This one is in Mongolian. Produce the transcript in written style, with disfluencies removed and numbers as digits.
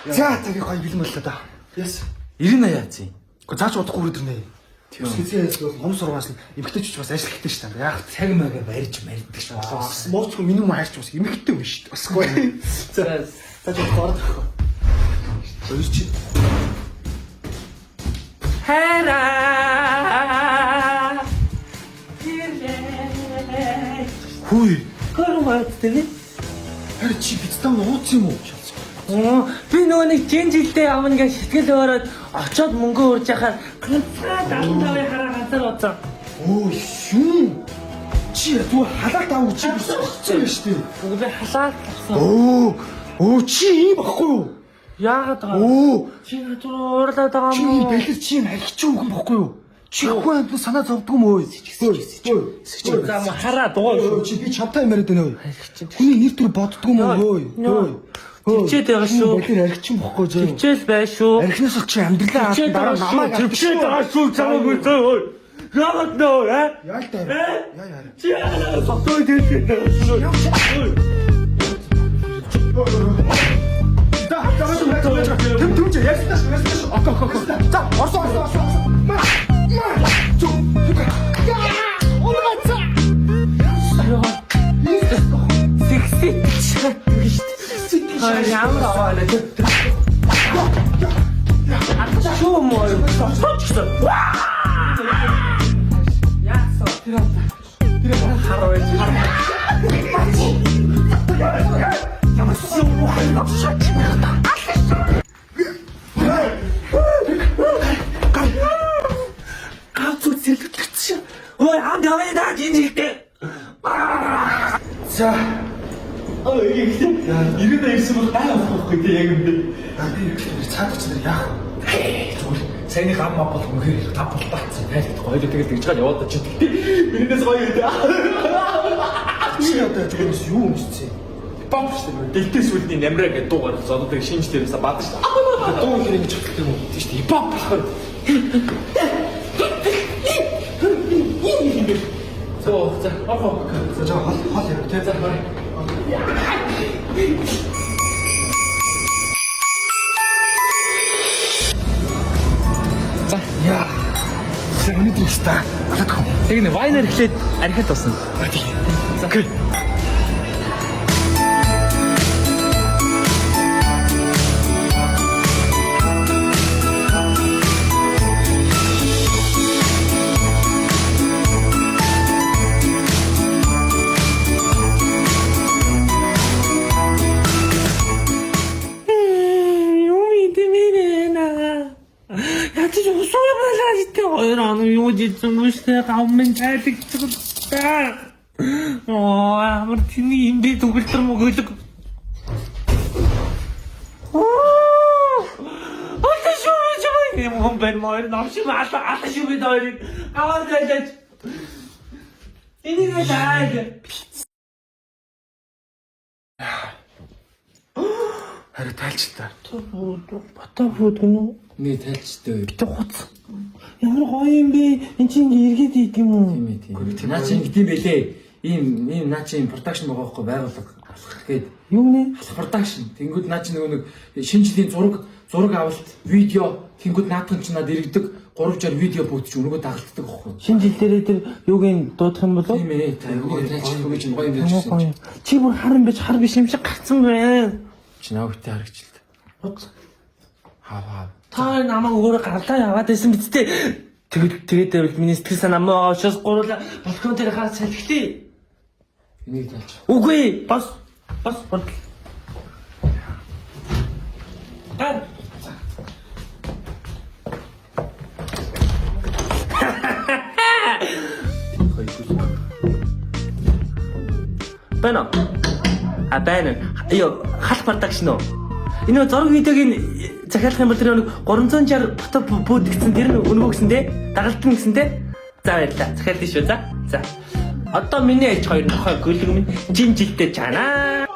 За за би гоё бэлэн боллоо да. Yes. Ирина яац юм? Гэхдээ цааш удахгүй үрээд ирнэ. Тийм. Хэзээ бол ном сургаас нь эмгтээчч бас ажил хэрэгтэй шүү дээ. Яг Цаг мага барьж марьдаг шүү. бас мууцгүй миний юм хайрч бас эмгтээ хүн шүү дээ. Басгүй. За цааш удахгүй ороод ирэх. Хоёр чи Хайраа. хүй. Хөрмөт тэ. Харин чи бидтэй ууц юм уу? Оо, би нөгөө нэг жин жилдээ явна гэж сэтгэл хөөрөөд очоод мөнгө үрж яхаар ганцаа 75-ын хараа ганцаар уцсан. Өө юм. Чи зүгээр халаалт авах чи биш юм шүү дээ. Үгүй би халаалт авсан. Өө өө чи ийм баггүй юу? Яагаад байгаа юм? Өө Чи над руу уурлаад байгаа чи юм ийм уу? бэлэр чи юм архич юм баггүй юу? Чи хүн амьд санаа зовдөг юм өө? За ма хараа дугаа шүү. Чи би чамтай юм яриад байна өө. Хүний нэр төр боддгүй юм өө? Йоо. Төвчээд байгаа шүү. Бэлэр архич юм баггүй зөө. Төвчээл бай шүү. Архинаас бол чи амьдралаа Төвчээд дараа байгаа шүү. намайг Төвчээд байгаа шүү. Чамайг үзээ. Яагаад нөө э? Яа л даа. Яа яа. Чи яагаад соттой дээрээ байгаа шүү. За за за тэм тэм чи ярьсан шүү ярьсан шүү. Окей окей. За орсон орсон орсон. Ма ма зү. Унгаца. Секси гэж шүү дээ. Ямар аваа нэ. Шүү моо. Сочсон. Яасан. Тэр хар байж. Гац үл сэлгэлтсэн. Ой ам яваа да жинжигтэй. За. Аа Ирина ирсэн бол гай авах байхгүй тий яг үндэ. Би цаадах чи нар яах вэ? Зүгээр саяны гам мав бол үнэхээр гам бол баацсан. Тайлбар гоё л тэгэл тэгж гал яваад чи тэгтээ. Иринээс гоё үү. Чи одоо зүгээр бас юу өмссөн? Бомб шүү дээ. Дэлтэй сүлдний намраа гэдэг дуу гаргасан. Одоо тэг шинж дээрээс бадан шүү дээ. Дуу хэрэг ингэж чаддаг юм уу? Тийм шүү дээ. Бомб болохоор. За за орхоо. За жаа хол хол ярив те. За харъя. Яа. За өнөөдөр их та. Алаад хөө. Тэг нэ вайнер эхлээд архиад болсон. Окей. Юм идэм нэ. Ячиж усуу юмлаа житээ хоёр хоног юу жидсэн бүштэй гам минь тайлагдчихлаа. Оо амар тэний юм бэ төгөлтөр мөгөлөг. Оо! Алта шүү би чамайг юм хүн байна моо нам шиг алта алта шүү би хоёрыг аваад байлаач. Энийг таад. Харин тайлч та. Бата бод гэнэ үү? Нэг тайлчтай. Битэ хуц. Ямар гоё юм бэ? Энд чинь ингээ эргээд ийд юм уу? Тийм ээ тийм. Наа чи ингэдэм бэлээ. Ийм ийм наа чи ийм production байгаа байхгүй байгууллага алхах гээд Юу нэ? алхах production. Тэнгүүд наа чи нөгөө нэг шинэ жилийн зураг зураг авалт, видео тэнгүүд наадхан чи над иргэдэг 360 видео бүтч өргөө дагалддаг байхгүй. Шинэ жил дээрээ тэр юуг нь дуудах юм болов? Тийм ээ. Та нөгөө тайлчих гэж гоё юм Ямар ярьж гоё юм. Чи бүр хар юм биш хар биш юм шиг гарцсан байна. Чи наавтай харагчлаа. Хуц. Хав хав. Та намайг өөрөө гарлаа яваад байсан биз дээ. Тэгэл тэгээд байвал миний сэтгэл санаа муу байгаа учраас гурлаа балкон дээр гарч салхилээ. Энийг тайлчих. Үгүй бас бас бодол. Гар. Байна. А байна. Йоо, халах продакшн уу? Энэ зураг видеог нь захиалах юм бол тэр нэг 360 фото бүүд гэсэн тэр нь өнгөө гэсэн те дагалдана гэсэн те. За баярлалаа. Захиална шүү. За. За. Одоо миний аж хоёр нохой гөлөг минь жин жилдээ чанаа.